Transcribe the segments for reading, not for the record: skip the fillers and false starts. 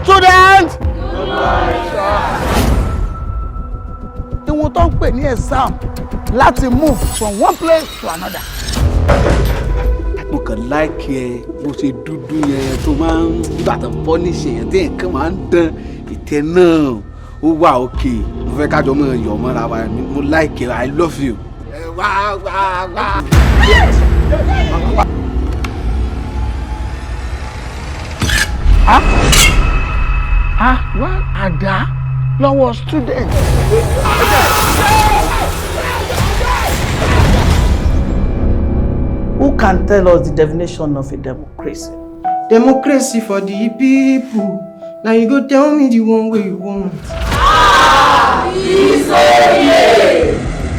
Student. Ìwọ̀n tó ń pè ní exam láti move from one place to another. Mo kàn like ẹ bó ṣe dúdú yẹn tó máa ń gbàtàn pọ́níṣì yẹn tí nǹkan máa ń dán ìtẹ́ náà ó wà òkè. Mo fẹ́ kájọ mọ́ yọ̀ mọ́ra wa. Mo like ẹ, I love you. Ẹ wá wá wá. Ah, wá àdá lọ́wọ́ student. Who can tell us the definition of a democracy? Democracy for the people. Now you go tell me the one way you want.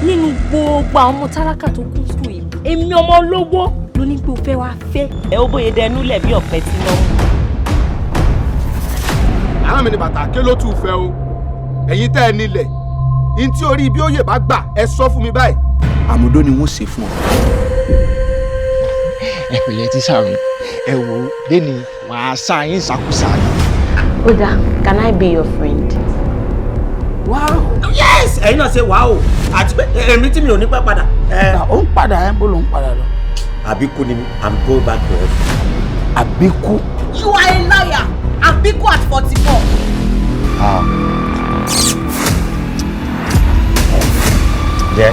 Nínú gbogbo àwọn ọmọ tálákà tó kún sùn yìí, èmi ọmọ olówó ló ní pé o fẹ́ wá fẹ́. Ẹ ó bóyá dẹnu lẹ̀ bí ọ̀pẹ tí wọ́n mú. Àwọn mi ni bàtà ké ló tù fẹ́ o. Ẹ̀yin tẹ́ ẹ nílẹ̀ ní tí orí ibi òye bá gbà, ẹ sọ fún mi báyìí. Àmúdó ni wọ́n ṣe fún ọ. Ẹ pẹ̀lẹ́ tíṣà mi, ẹ wò ó lẹ́ni wàá sá yín ṣàkóso yín. Ó dáa, can I be your friend? Wow. Yes, ẹ̀yin náà ṣe wàá o, àti pé èmi tí mi ò ní pẹ́ padà. Ó ń padà ẹ̀ ń bó ló ń padà lọ. Àbíkú ni, I'm going back to office. Àbíkú. You are a liar. Abiku at 44. Jẹ́.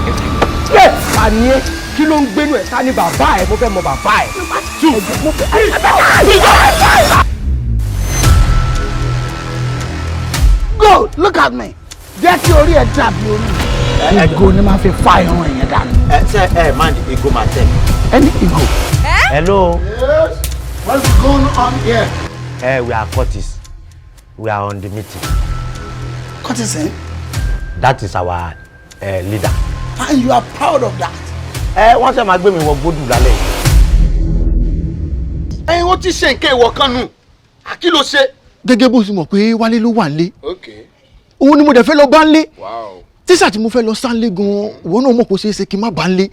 Àní ẹ kí ló ń gbénu ẹ̀? Ta ni bàbá ẹ̀? Mo fẹ́ mọ bàbá ẹ̀. Two, three. Go, look at me. Jẹ́ kí orí ẹ̀ dàbí orí mi. Ìgò ni máa fi fa irun ẹ̀yẹn dànù. Ẹ ṣe ẹ mind ìgò máa tẹ. Ẹni ìgò. Hello. Yes, what's going on here? We are Curtis. We are on the meeting. Curtis, eh? That is our leader. And you are proud of that. Ẹ wọ́n ṣe máa gbé mi wọ gbódù lálẹ́ yìí. Ẹyin ó ti ṣe nǹkan ìwọ kan nù, kí ló ṣe? Gẹ́gẹ́ bó ṣe mọ̀ pé Wálé ló wà nílé, òun ni mo dẹ̀ fẹ́ lọ bá nílé. Tíṣà tí mo fẹ́ lọ sáńlé gan-an, ìwọ náà mọ̀ kó ṣeé ṣe kí n má bá nílé,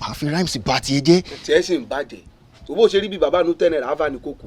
màá fi rhymes bá tiẹ̀ jẹ́. Tiẹ̀ sì ń bàjẹ́ tó bó ṣe rí bí bàbá nu tẹ́nẹ̀ rà á ní kókò.